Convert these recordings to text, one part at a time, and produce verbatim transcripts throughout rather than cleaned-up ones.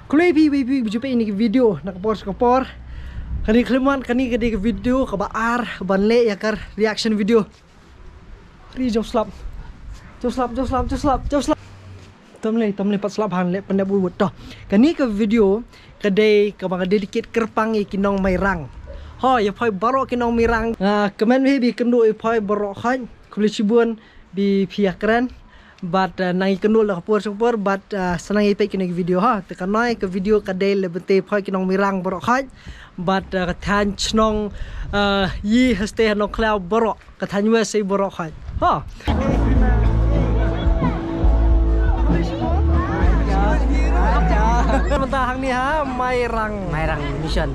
Khublei phi, phi, phi, phi, phi, ïa kane ka video, na ka por sha ka por. Kane ka klim wan, kane ka dei ka video kaba ar ban leh ïa ka reaction video. Ri, jop slap. Jop slap, jop slap, jop slap, jop slap. Tam lei, tam lei, pat slap, hang leh pyndep wut wut. To, kane ka video ka dei kaba nga dedicate kyrpang ïa ki nong Mairang. Ho, ïa phi baroh ki nong Mairang. Ah, kmen hi ba kynduh ïa phi baroh khot. Khublei shibun ba phi ïa kren. Bad, ah, nang ïa kynduh la ka por sha ka por, bad, ah, sa nang ïa peit kane ka video ha. Te kane ka video ka dei leh bynta ïa phi ki nong Mairang baroh khot. Bad, ah, ka thaiñ chnong, ah, ïa hastei ha Nongkhlaw baroh. Ka thaiñ West ïa baroh khot. Ha. Mynta hangne ha Mairang. Mairang Mission.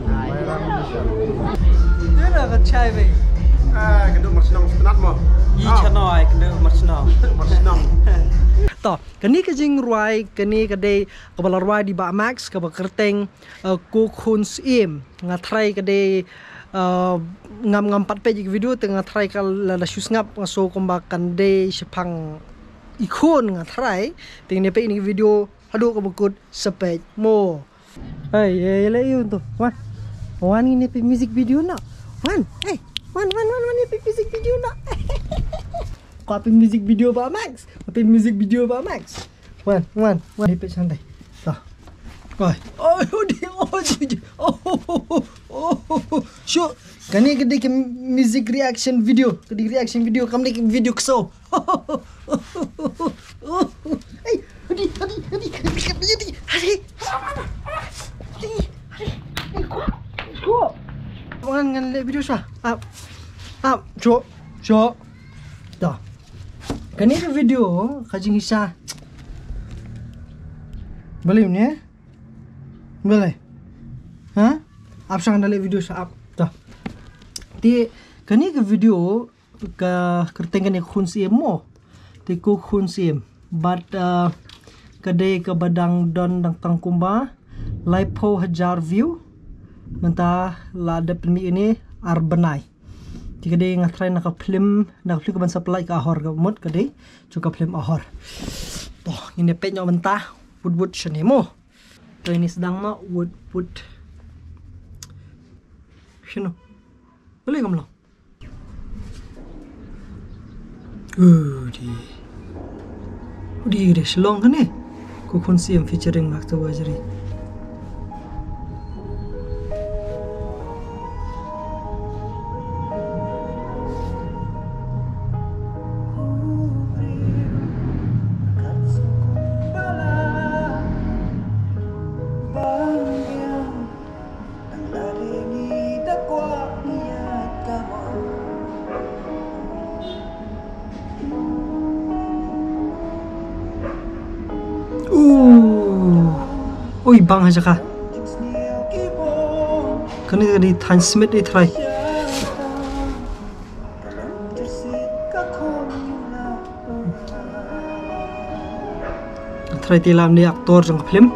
Te na ka chai be. Ah, kynduh mar shnong sngewtynnat mo. Ïa, ah, chano ai kynduh mar shnong. Mar shnong. To, kane ka jingrwai, kane ka dei kaba la rwai da i Bah Max, kaba kyrteng, eh, Ko Khun Syiem. Nga tharai ka dei, eh, ngam, ngam pat peit ïa ka video, te nga tharai ka la, la shu sngap, nga sngew kumba kan dei shaphang i khun, nga tharai. Te ngin ïa peit ïa ka video haduh kaba kut, sa peit mo. Hey, hey, leh ïa u to. Wan. Wan, ngin ïa peit music video noh. Wan. Hey, wan, wan, wan, wan, ïa peit music video noh. Ko peit music video Bah Max. Ko peit music video Bah Max. Wan, wan, wan. Ïa peit shantai. To. Oi. Oi, odi, odi. Oh, oh, oh, oh, oh. Shu. Kane ka dei ka music reaction video. Ka dei reaction video. Kam dei ka video kso. Hey, hadi, hadi, hadi, hadi, hadi, hadi, hadi, hadi, hadi, hadi, go, go. Ngan, ngan leh video sha. Ap, ap, chok, chok. Dah. Kane ka video ka jingïasha. Balei ne? Balei? Ha? Ap sha, ngan leh video sha ap. Dah. Te kane ka video ka kyrteng kane Khun Syiem mo. Te Ko Khun Syiem. Bad, uh, ka dei kaba dang don dang tang kumba laiphew hajar view. Mynta la dep pynmih ïa kane ar bnai. Te ka dei nga tharai na ka film, na ka film kaban sa pynlait ka Ahor ka mut ka dei. Jong ka film Ahor. To, ngin ïa peit noh mynta. Wut wut shane mo. To, ine sdang ma wut wut. Shano? Balei kam long? Udi. Udi, udi, Shillong kane. Ko Khun Syiem featuring Mark Tawajri. Ui, bang ha jaka. Kane ka dei thaiñ Smit, eh, trai. Trai te lam ne actor jong ka film.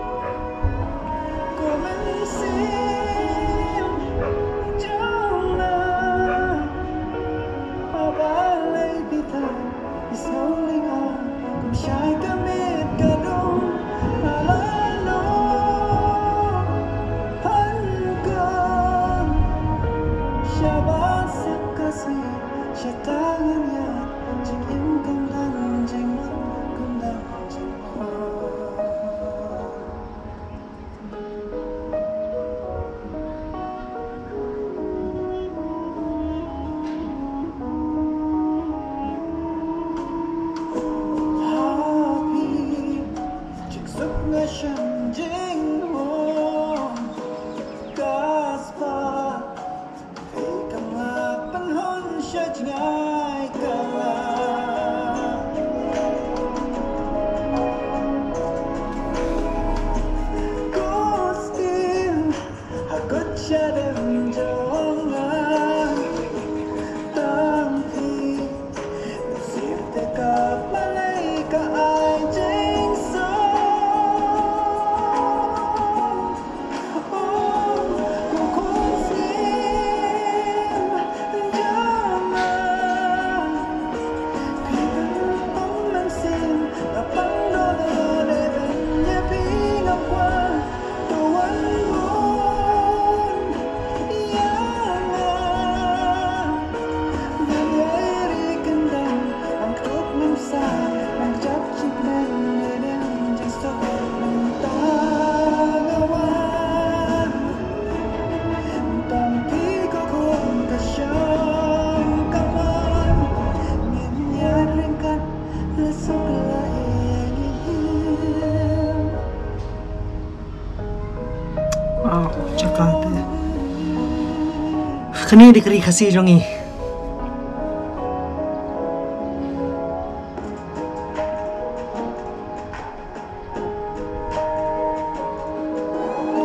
Wow, jaka te. Kane dei ka ri Khasi jong ngi.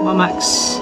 Bah Max.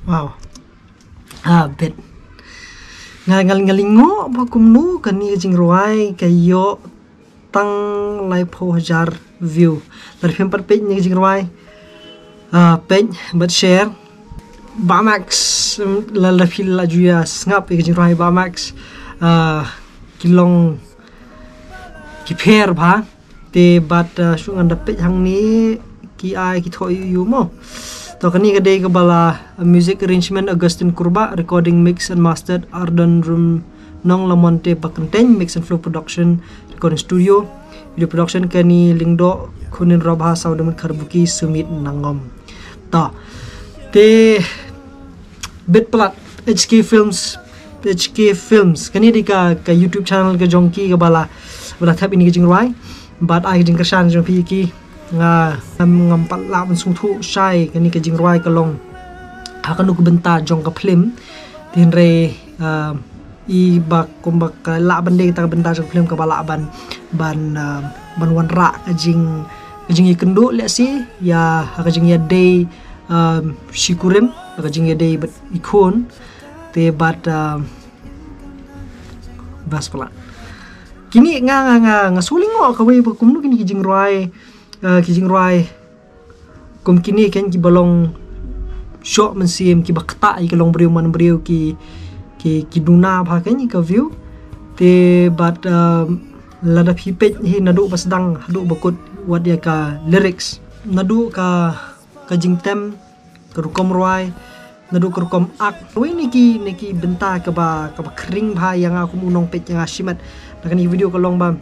Wow. Ah, bet. Nga, nga, nga lyngngoh ba kumno kane ka jingrwai ka ïoh tang laiphew hajar view. Lada phim pat peit ïa kane ka jingrwai, ah, peit bad share. Bah Max, em, lada phi la ju ïa sngap ïa ka jingrwai Bah Max, ah, ki long ki pher bha. Te bad, ah, shu ngan da peit hangne ki ai ki thoh ïa u mo. To kane ka dei kaba la, ah, music arrangement Augustine Kurbah, recording mix and mastered Ardon Rum Nong Lamonte Bakenteng, mix and flow production, recording studio, video production Kenny Lyngdoh, Khunin Robha, Sawdamit Kharbuki, Sumit Nangom. To. Te bit palat H K Films, H K Films. Kane dei ka, ka YouTube channel ka jong ki kaba la, ba la thep ïa kane ka jingrwai. Bad ai ka jingkyrshan jong phi ïa ki. Nga ngam, ngam pat lah ban sngewthuh shai kane ka jingrwai ka long ha kano ka bynta jong ka film. Te hynrei, ah, i ba kumba ka lah ban dei kata ka bynta jong ka film kaba lah ban, ban, ah, ban wanrah ka jing, ka jingïakynduh lehse ïa, ha ka jingïadei, ah, shi kurim, ha ka jingïadei bad i khun. Te bad, ah, bas palat. Kine nga, nga, nga, nga shu lyngngoh kawei ba kumno kine ki jingrwai, ah, ki jingrwai kum kine kein kiba long shoh mynsiem, kiba ktah ïa ki longbriew manbriew, ki, ki, ki duna bha kein ïa ka view. Te bad, um, lada phi peit hi naduh ba sdang haduh ba kut, wat ïa ka lyrics, naduh ka, ka jingtem, ka rukom rwai, naduh ka rukom act. Wei na ki, na ki bynta kaba, kaba khring bha ïa nga kum u nongpeit ïa nga shimet na kane ka video ka long ba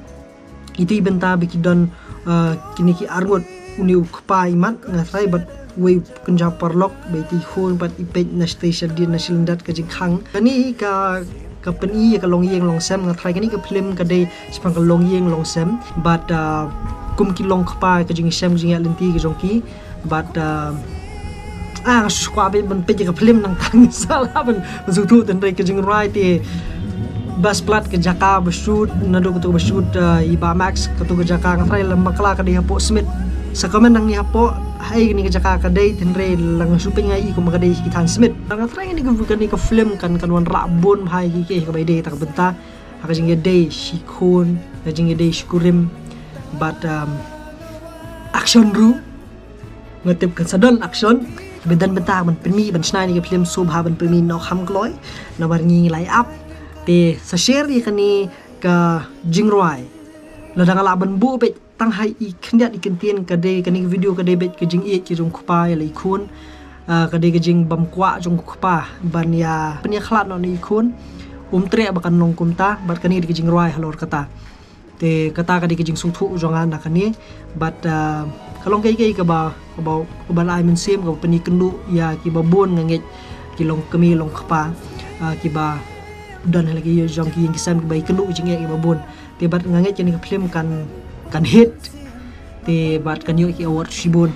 ito i bynta ba ki don, uh, kine ki arngut, une u kpa imat nga tharai bad wei u kynja paralok, ba ito i khun pat i peit na shatei shadien na shalyndet ka jingkhang. Kane ka, ka pyni ïa ka longïing longsem, nga tharai kane ka film ka dei shaphang ka longïing longsem. Bad, uh, kum ki long kpa, ka jingshem jingïaid lynti ka jong ki. Bad, uh, ah, nga shu kwah ban peit ïa ka film nangta, ngam lah ban, ban sngewthuh, te hynrei ka jingrwai te bas palat, ka jaka ba shoot, naduh katu ba shoot, uh, i Bah Max, katu ka jaka nga tharai lem bakla ka dei hapoh Smit. Sa comment nangne hapoh, haei kane ka jaka ka dei, te hynrei la nga shu peit nga i kumba ka dei ki thaiñ Smit. Nga tharai kane ka, kane ka film kan, kan wanrah bun bha ïa kiei kiei kaba ïadei kata ka bynta. Ha ka jingïadei shi khun, ha ka jingïadei shi kurim. Bad, um, action ruh. Nga tip kan sa don action. Ba don bynta ban pynmih, ban shna ïa kane ka film sngewbha ban pynmih, noh kham kloi. Namar ngi ngi la ïa ap. Te sa share ïa kane ka jingrwai. Lada nga lah ban buh beit tang ha i khyndiat i kyntien, ka dei kane ka video ka dei beit ka jingïeit ka jong u kpa ïa la i khun. Ah, ka dei ka jingbymkwah jong u kpa ban ïa pynïakhlad noh na i khun. Um treh ba kan long kumta, bad kane dei ka jingrwai halor kata. Te kata ka dei ka jingsngewthuh jong nga na kane. Bad, ah, ka long kaei kaei kaba, kaba, kaba la ai mynsiem, kaba pynïakynduh ïa kiba bun, nga ngeit ki longkmie longkpa, ah, kiba don ha la ki jong ki ïing ki sem, kiba ïakynduh jingeh kiba bun. Te bad nga ngeit kane ka film kan, kan hit. Te bad kan ïoh ki award shibun.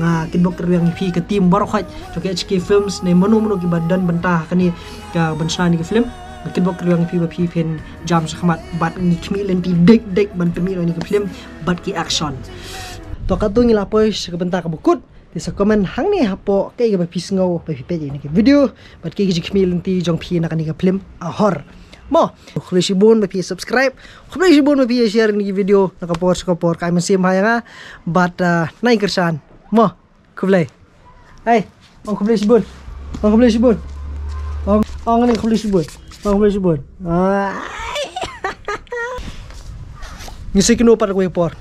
Nga kitbok kyrwiang ïa phi ka team baroh khoit jong ka H K Films ne mano mano kiba don bynta ha kane ka ban shna ïa ka film. Nga kitbok kyrwiang ïa phi ba phi phin jam shakhmat bad ngi khmih lynti dik dik ban pynmih ïa ka film bad ki action. To katto ngi la poi sha ka bynta kaba kut. Te sa comment hangne hapoh kaei kaba phi sngew ba phi peit ïa kane ka video bad kaei ka jingkhmih lynti jong phi na kane ka film Ahor. Mo, khublei shibun ba phi subscribe, khublei shibun ba phi share ïa kane ka video na ka por sha ka por, ka ai mynsiem ha ïa nga bad ah, nai kyrshan. Mo, khublei. Hai, ong khublei shibun. Ong khublei shibun. Ong ong ne khublei shibun. Ong khublei shibun. Ah. Ngi sa ïakynduh pat ha kawei ka por.